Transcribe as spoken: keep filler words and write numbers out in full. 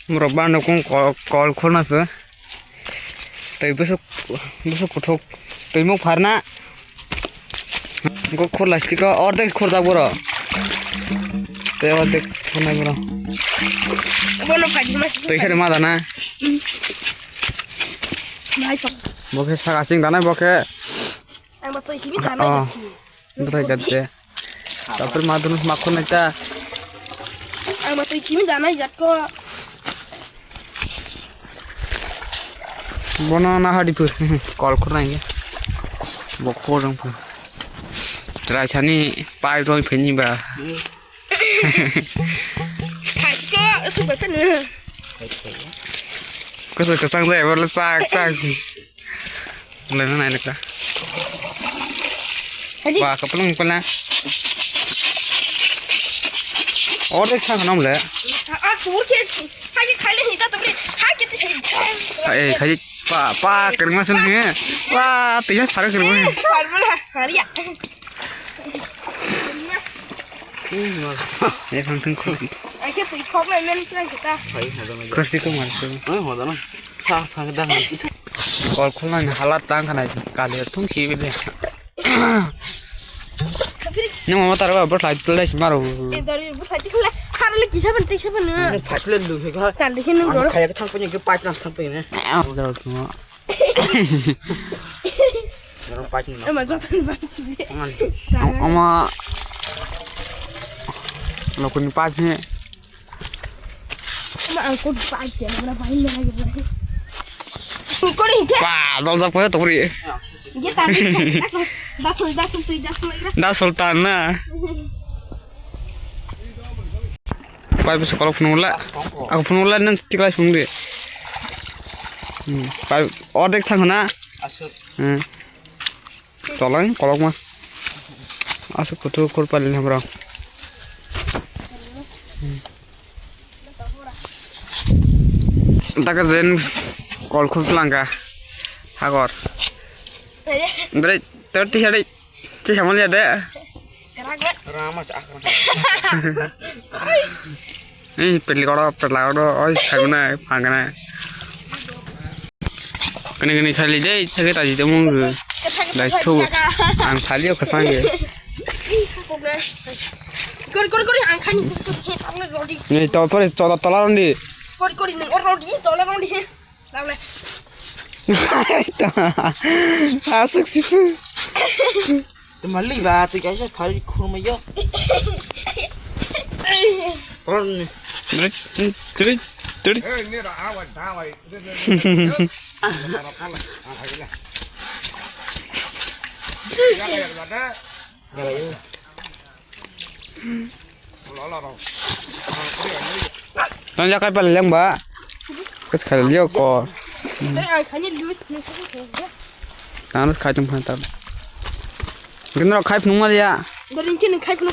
Borok bano kung kol, kol khorna se. Tei bwswk, bwswk kuthuk. Tei muk pharna. Kok khor lastik o ordek khorjak boro. Tei ordek khornai boro. Bono phaidi ma. Tei sari ma dana. Nai sok. Bo khe saka sing dana bo khe. Ang ba twi simi dana. Oh. Jati. Bwthai jat de. Tapor ma dunu ma khonai ta. Ang ba twi simi dana jat ko. Bono na hadi phu. Kol khornai. Bo khorang phu. Trai sani pai roi pheni ba. Khasko subai phenu. Koso kosang jai bole sak sak. Lena nai lekha. Hadi. Ba kaplang pala. Ordek sa khanam le. Ah, sur ke. Hadi khaile hita to bre. Ha kiti sai. Eh, khai pa pa kerma sun he. Pa tija phara kerma. Phar mala. Haria. Eh, phang thung khursi. Ai khe twi khok lai men plan kita. Khursi ko mar ko. Ai hoda na. Sa sa da. Kol khulna ni halat tang khana kali thung ki bile. Nang mama tar ba bwthai tulai si maro. Eh, dori bwthai tikla. Khar le kisa ban tiksa ban. Phasle lu he ga. Kali hin dori. Khaya thang panya ke pipe na thang panya ne. Dor tu. Dor pipe na. Ema jotan ban si. Ama lokuni pipe ne. Ma ang kod pa ke na ba hin na ge. Kori ke. Pa dol jak pa to pri. Ge ta. Da sul da sul da sul. Da sultan na. Pai bisa kalau phunula. Aku phunula nang tiklai sung de. Hmm. Pai ordek thang na. Asuk. Hmm. Tolai kolokma. Asuk kutu kurpali hamro. Taka jen kol khuf langka. Hagor. Bre, tor ti sari. Ti samal ya de. Rama sa akra. Eh, peli koro, pela koro, oi, saguna, pangana. Kene kene khali dei, thage taji de mung. Dai thu. Ang khali o khasang ge. Kori kori kori ang khani. Nei to pore choda tola rondi. Kori kori nang or rondi tola rondi. Laule. Asuk sifu. Te mali ba tu kaisa phari khurma yo. Pon. Trit, trit, trit. Tang jakai pala leng ba. Kes khala liyo ko. Tang khai tum khan ta. Ginro khai phung ma liya. Dorin kini khai phung.